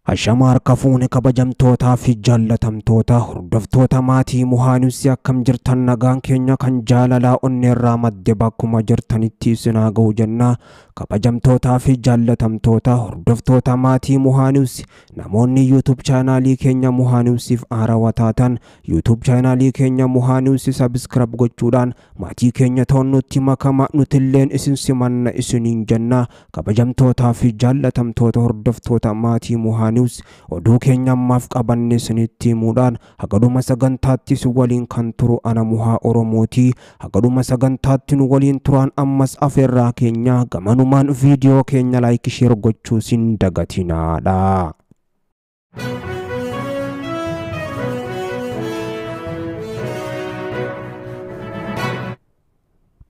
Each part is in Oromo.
Ashama harka fuune kabajamtootaa fi jaallatamtoota hordoftoota maatii Muhaanibsi akkam jirtan nagaan keenya kan jaalalaa onneerraa madde bakkuma jirtanitti isin haa ga'u jenna. Kabajamtootaa fi jaallatamtoota hordoftoota maatii Muhaanibsi namoonni YouTube chaanaalii keenya Muhaanibsiif haarawaa taatan YouTube chaanaalii keenya Muhaanibsi subscribe gochuudhaan maatii keenya ta'uun nutti makama nutilleen isin simanna isiniin jenna. Kabajamtootaa fi jaallatamtoota hordoftoota maatii Muhaanibsi oduu keenya ammaaf qabanne isinitti himuudhaan hagadhuma sagantaatti si waliin kan turu ana Muhaa Oromooti. Hagadhuma sagantaatti nu waliin turaan ammas afeerraa keenya gamanumaan viidiyoo keenya like share gochuu sin dagatinaadha.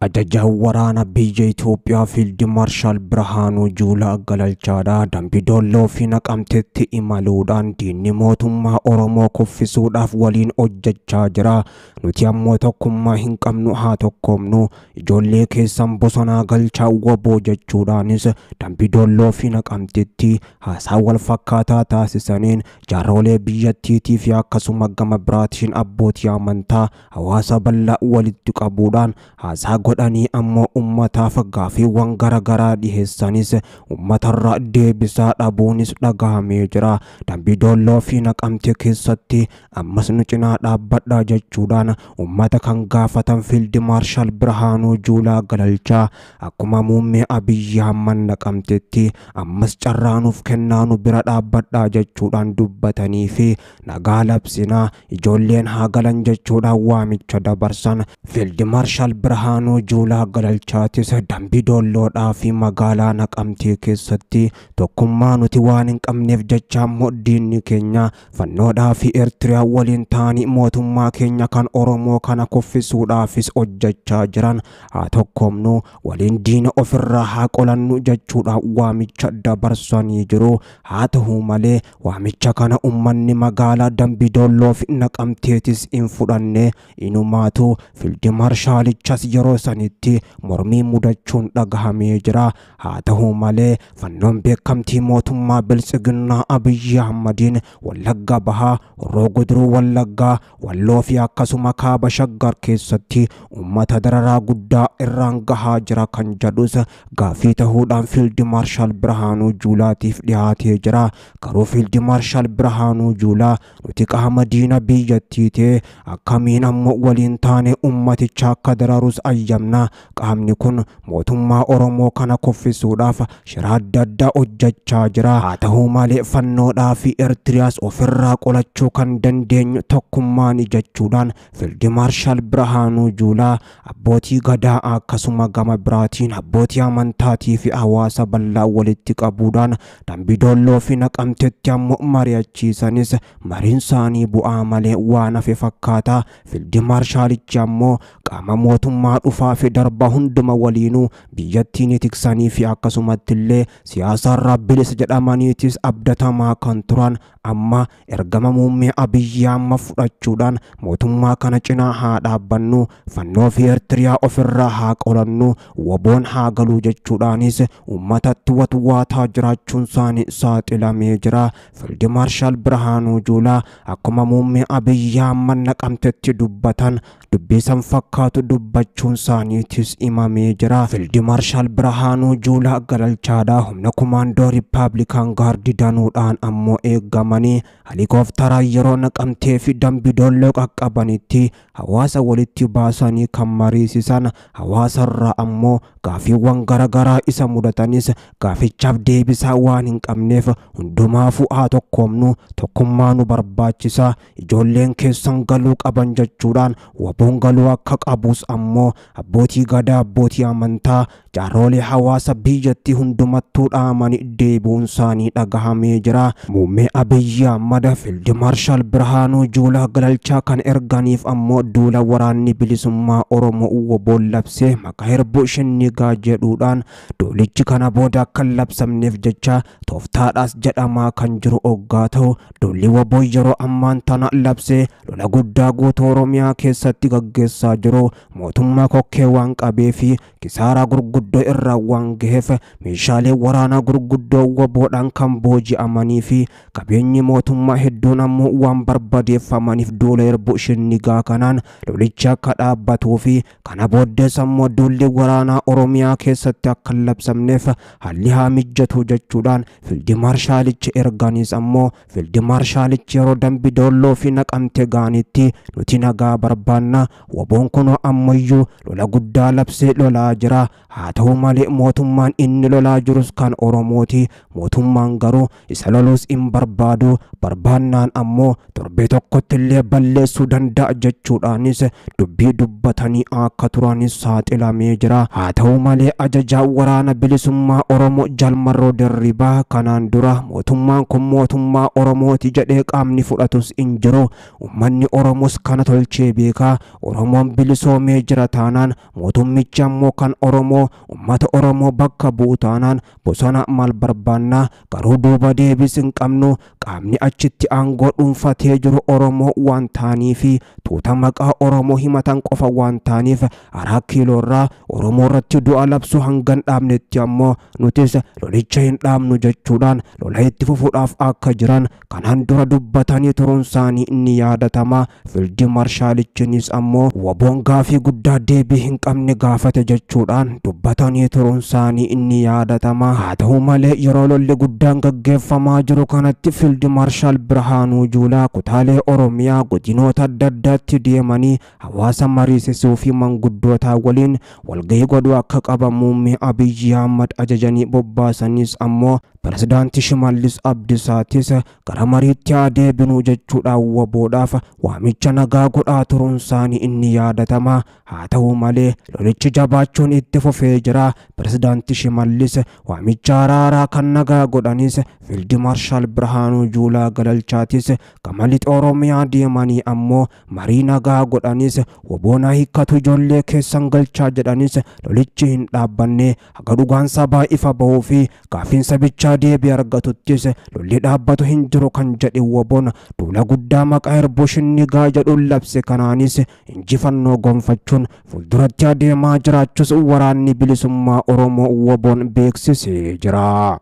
Ajajaan waraana biyya Itoophiyaa Fiild Maarshaal Birhaanuu Juulaa Galalchaadha. Dambidolloo fi Naqamteetti imaluudhaan diinni mootummaa Oromoo kuffisuudhaaf waliin hojjechaa jira. Nuti ammoo tokkummaa hin qabnu haa tokkoomnu. Ijoollee keessan bosonaa galchaa woboo jechuudhaanis Dambidolloo fi Naqamteetti haasaa wal fakkaataa taasisaniin jaarrolee biyyattiitii fi akkasuma gama biraatiin abbootii amantaa hawaasa bal'aa walitti qabuudhaan haasaa godhanii ammoo ummataaf gaaffiiwwan garaagaraa dhiheessanis uummatarraa deebisaa dhabuunis dhagahamee jira. Dambidolloo fi Naqamte keessatti ammas nu cinaa dhaabbadhaa jechuudhaan uummata kan gaafatan Fiild Maarshaal Birhaanuu Juulaa Galalchaa akkuma muummee Abiyyi Ahmad Naqamtetti ammas carraa nuuf kennaa nu bira dhaabbadhaa jechuudhaan dubbatanii fi nagaa labsinaa ijoolleen haa galan jechuudhaan waamicha dabarsan. Fiild Maarshaal Birhaanuu Juulaa Galalchaatis Dambidolloodhaa fi magaalaa Naqamtee keessatti tokkummaa nuti waan hin qabneef jecha ammoo diinni keenya fannoodhaa fi Eertiriyaa waliin ta'anii mootummaa keenya kan Oromoo kana kuffisuudhaafis hojjechaa jiran haa tokkoomnu waliin diina ofirraa haa qolannu jechuudhaan waamicha dabarsanii jiru. Haa ta'u malee waamicha kana uummanni magaalaa Dambidolloo fi Naqamteetis hin fudhanne inumaatu Fiild Maarshaalichas yeroo sanitti mormii mudachuun dhagahamee jira. Haa ta'u malee fannoon beekamtii mootummaa Biltsiginnaa Abiyyi Ahmadiin Wallagga Bahaa, Horroo Guduruu Wallaggaa, Walloo fi akkasuma Kaaba Shaggar keessatti uummata dararaa guddaa irraan gahaa jira kan jedhus gaaffii ta'uudhaan Fiild Maarshaal Birhaanuu Juulaatiif dhiyaatee jira. Garuu Fiild Maarshaal Birhaanuu Juulaa nuti qaama diina biyyattii ta'e akkamiin ammoo waliin taane uummaticha akka dararus ayyamna. Qaamni kun mootummaa Oromoo kana kuffisuudhaaf shira adda addaa hojjechaa jira. Haa ta'u malee fannoodhaa fi Eertiriyaas ofirraa qolachuu kan dandeenyu tokkummaan jechuudhaan Fiild Maarshaal Birhaanuu Juulaa abbootii gadaa akkasuma gama biraatiin abbootii amantaatii fi hawaasa bal'aa walitti qabuudhaan Dambidolloo fi Naqamteetti ammoo mari'achiisanis mariin isaanii bu'aa malee waan hafe fakkaata. Fiild Maarshaalichi ammoo qaama mootummaa dhufaa fi darba hunduma waliinuu biyyattii ni tiksanii fi akkasumatti illee siyaasarraa bilisa jedhamaniitis abdatamaa kan turan amma ergama muummee Abiyyi Ahmad fudhachuudhaan mootummaa kana cinaa haa dhaabbannu, fannoo fi Eertiriyaa ofirraa haa qolannu, woboon haa galuu jechuudhaanis uummatatti watwaataa jiraachuun isaanii saaxilamee jira. Fiild Maarshaal Birhaanuu Juulaa akkuma muummee Abiyyi Ahmad Naqamtetti dubbatan dubbii san fakkaatu dubbachuun isaaniitis himamee jira. Fiild Maarshaal Birhaanuu Juulaa Galalchaadhaa humna kumaandoo Riippaabilikaan Gaardii danuudhaan ammoo eegamanii helikooftara yeroo Naqamtee fi Dambidolloo qaqqabanitti hawaasa walitti baasanii kan mariisisan hawaasarraa ammoo gaaffiiwwan garaagaraa isa mudatanis gaafichaaf deebisaa waan hin qabneef hundumaafuu haa tokkoomnu tokkummaa nu barbaachisa ijoolleen keessan galuu qaban jechuudhaan waboon galuu akka qabus ammoo abbootii gadaa abbootii amantaa jaarrolee hawaasa biyyattii hundumattuu dhaamanii deebi'uun isaanii dhagahamee jira. Muummee Abiyyi Ahmad Fiild Maarshaal Birhaanuu Juulaa Galalchaa kan erganiif ammoo duula waraanni bilisummaa Oromoo WBOn labsee maqaa Hirbuu Shinnigaa jedhuudhaan duulichi kana booda akka hin labsamneef jecha tooftaadhaas jedhamaa kan jiru oggaa ta'u, duulli WBO yeroo ammaan tana labsee lola guddaa guutuu Oromiyaa keessatti gaggeessaa jiru mootummaa kokkee waan qabee fi kisaaraa gurguddoo irraa waan gaheef meeshaalee waraanaa gurguddoo WBOdhaan kan booji'amanii fi qabeenyi mootummaa hedduun ammoo waan barbadeeffamaniif duula Hirbuu Shinnigaa kanaan lolichi akka dhaabbatuu fi kana booddees ammoo duulli waraanaa Oromiyaa keessatti akka hin labsamneef haalli haa mijatu jechuudhaan Fiildi Maarshaalichi erganiis ammoo Fiildi Maarshaalichi yeroo Dambi Doolloo fi Naqamte gaanitti nuti nagaa barbaanna, WBOn kunoo ammayyuu lola guddaa labsee lolaa jira, haa ta'u malee mootummaan inni lolaa jirus kan Oromooti, mootummaan garuu isa loluus hin barbaadu, barbaannaan ammoo torbee tokkotti illee balleessuu danda'a jechuudhaanis dubbii dubbatanii akka turanis saaxilamee jira. Haa ta'u malee ajajaa waraana bilisummaa Oromoo Jaal Marroo Dirribaa kanaan dura mootummaan kun mootummaa Oromooti jedhee qaamni fudhatus hin jiru, uummanni Oromoos kana tolchee beekaa, Oromoon bilisoomee jira taanaan mootummichi ammoo kan Oromoo uummata Oromoo bakka bu'u taanaan bosona maal barbaannaa, garuu duuba deebis hin qabnu, qaamni achitti aangoo dhuunfatee jiru Oromoo waan ta'anii fi tuuta maqaa Oromoo himatan qofa waan ta'aniif 4 kiiloorraa Oromoo irratti du'a labsuu hanga hin dhaabnetti ammoo nutis lolicha hin dhaabnu jechuudhaan lola itti fufuudhaaf akka jiran kanaan dura dubbatanii turuun isaanii ni yaadatama. Fiildi Maarshaalichinis ammoo WBOn gaafii guddaa deebii hin qabne gaafate jechuudhaan dubbatanii turuun isaanii ni yaadatama. Haa ta'u malee yeroo lolli guddaan gaggeeffamaa jiru kanatti Fiildi Maarshaal Birhaanuu Juulaa kutaalee Oromiyaa godinoota adda addaatti deemanii hawaasa mariisisuu fi manguddootaa waliin walgahii godhuu akka qaban muummee Abiyyi Ahmad ajajanii bobbaasanis ammoo Pirezidaantii Shimallis Abdiisaatis gara mariitti haa deebinuu jechuudhaan WBOdhaaf waamicha nagaa godhaa turuun isaanii inni yaadatama. Haa ta'u malee lolichi jabaachuun itti fufee jira. Pirezidaantii Shimallis waamicha araaraa kan nagaa godhanis Fiildi Maarshaal Birhaanuu Juulaa Galalchaatis gama lixa Oromiyaa deemanii ammoo marii nagaa godhanis WBOn hiikkatu ijoollee keessan galchaa jedhanis lolichi hin dhaabbanne haga dhugaan sabaa ifa bahuu fi gaafiin sabichaa deebii argatuttis lolli dhaabbatu hin jiru kan jedhe WBOn duula guddaa maqaa Hirbuu Shinnigaa jedhuun labse kanaanis injifannoo gonfachuun fuulduratti adeemaa jiraachus waraanni bilisummaa Oromoo WBOn beeksisee jira.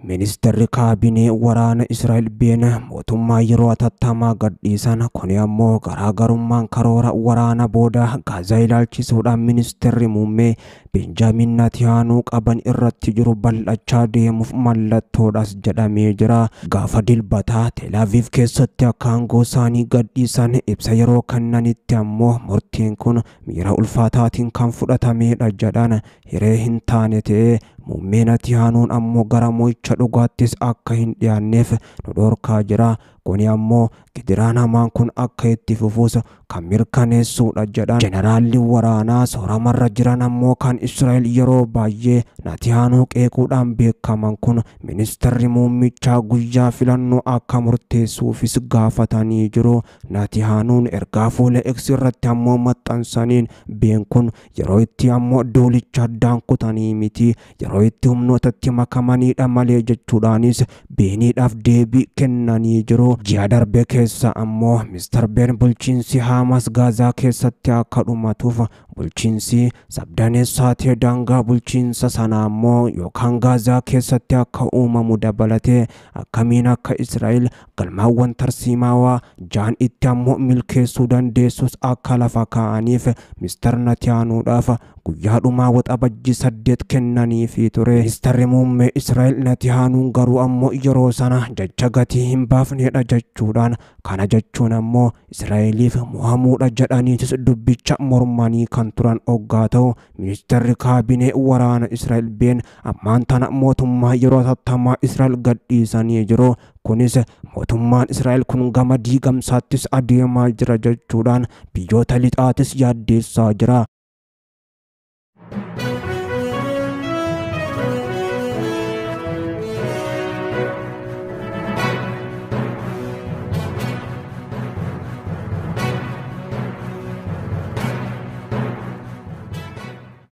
Ministeerri kaabinee waraana Israa'el Been mootummaa yeroo atattamaa gadhiisan kuni ammoo garaagarummaan karoora waraana booda Gaazaa ilaalchisuudhaan ministeerri muummee Benjaamin Netanyaahuu qaban irratti jiru bal'achaa deemuuf mallattoodhas jedhamee jira. Gaafa dilbataa Tel Aviv keessatti akka aangoo isaanii gadhiisan ibsa yeroo kennanitti ammoo murtiin kun miira ulfaataatiin kan fudhatamedha jedhan hiree hin taane ta'ee muummee Netanyahuun ammoo gara mo'icha dhugaattis akka hin dhiyaanneef nu dhorkaa jira. Kuni ammoo gidiraan hamaan kun akka itti fufuus kan mirkaneessuudha jedhan. Jeneraalli waraanaa sooramarra jiran ammoo kan Israa'el yeroo baay'ee Netanyaahuu qeequudhaan beekaman kun ministeerri muummichaa guyyaa filannoo akka murteessuufis gaafatanii jiru. Netanyaahuun ergaa fuula X irratti ammoo maxxansaniin Been kun yeroo itti ammoo duulicha addaan kutanii miti, yeroo itti humnootatti makamanidha malee jechuudhaanis Beeniidhaaf deebii kennanii jiru. Ji'a darbe keessa ammoo Mr. Ben bulchiinsi Hamas Gaazaa keessatti akka dhumatuuf bulchiinsi sabdaneessaa ta'e daangaa bulchiinsa sanaa ammoo yookaan Gaazaa keessatti akka uumamu dabalatee akkamiin akka Israa'el galmaawwan tarsiimaawaa jaan itti ammoo milkeessuu dandeessus akka lafa kaa'aniif Mr. Netanyahuudhaaf guyyaa dhumaa waxabajjii 8 kennaniifii ture. Ministeerri muummee Israa'el Netanyahuun garuu ammoo yeroo sana jecha gatii hin baafnedha jechuudhaan kana jechuun ammoo Israa'eliif mo'amuudha jedhaniitis dubbicha mormanii kan turan hoggaa ta'u ministeerri kaabinee waraana Israa'el Been ammaan tana mootummaa yeroo atattamaa Israa'el gadhiisanii jiru. Kunis mootummaan Israa'el kun gama diigamsaattis adeemaa jira jechuudhaan biyyoota lixaatis yaaddeessaa jira.